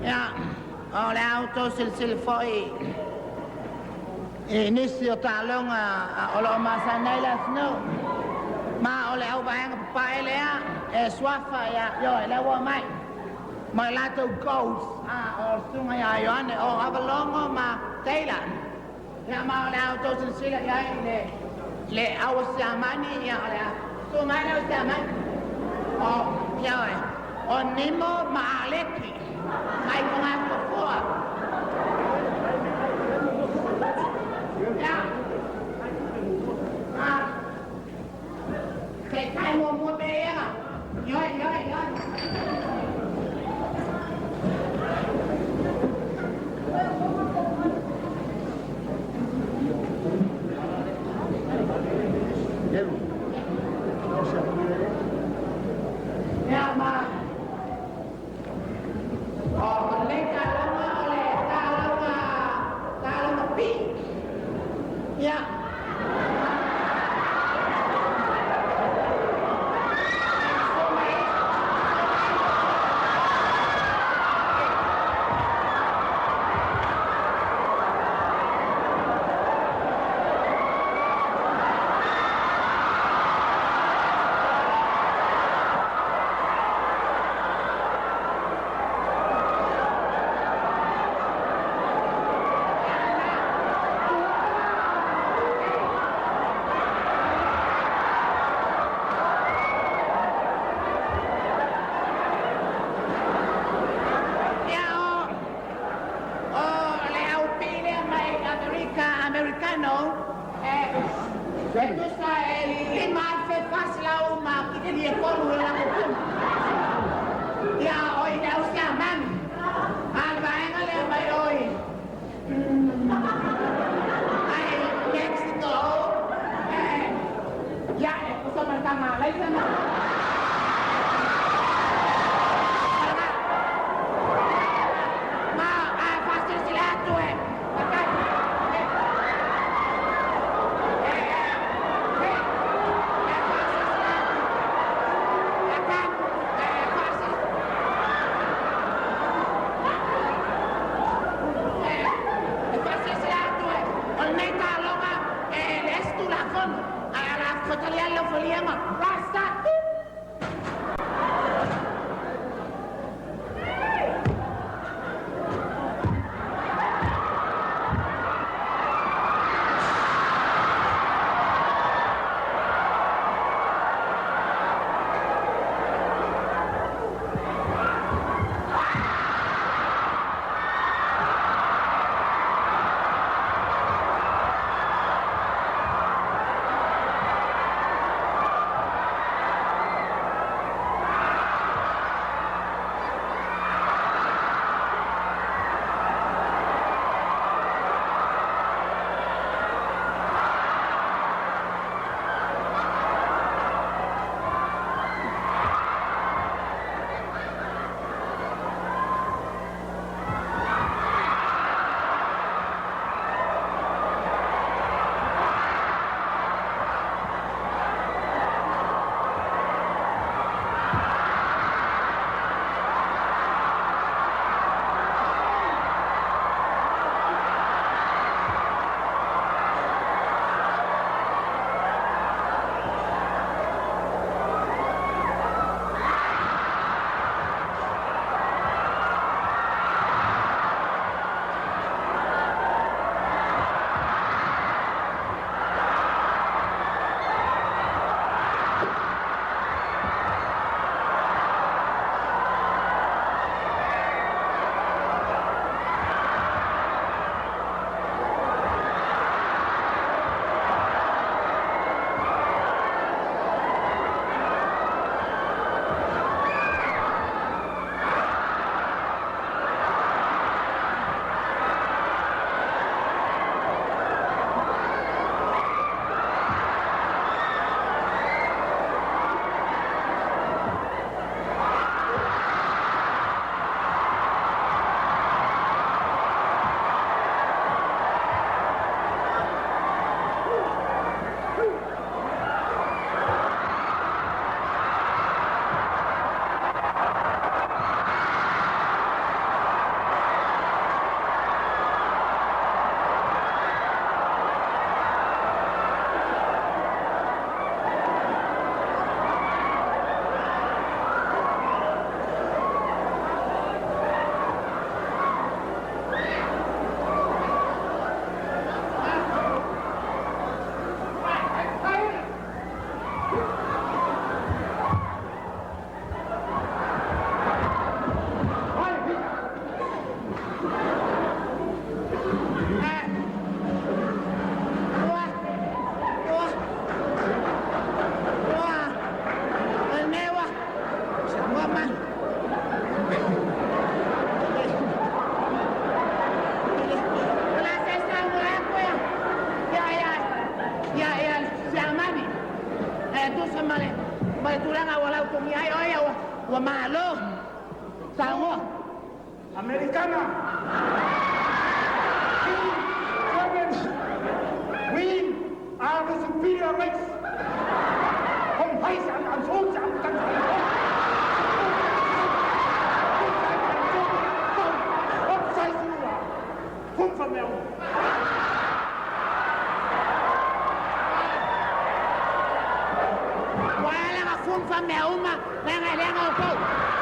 Ia, o le a outou silasila foi i nisi o taaloga o lo o masani ai le atunuu, ma o le auvaega papae lea e suafa, ia, ioe, lea ua omai ma le latou goats, a o le susuga ia Ioane o Avalogo ma Taylor. Ia, ma o le a outou silasila i ai i le au Siamani, ia, o le a susu mai le au Siamani. O, ioe, o Nimo ma Aleki mai Fogafuafua. Ia, ma taitai muamua mea ia. Ioe, ioe, ioe. Ia, ma o le taaloga o le taaloga pii. Ia. Ia, o le au pii lea mai Amerika, Americano, e tusa e 5400 ma kikini e 3 le latou puna. Ia, o i le au Siamani. A le vaega lea mai oi ai Mexico, ia, e tusa ma le taga alaisa na. Ma a faasilasila atu e faasilasila atu e faasilasila atu e o lenei taaloga e leai se tulafono, ae o le a fetalia le laufaliaga rasta. malo. Saunoa. Americana. Germans. We are the superior race. Hong Hai San An Song San Tan San Hong. Ua ala na fumu faamea uma, leaga e leaga outou.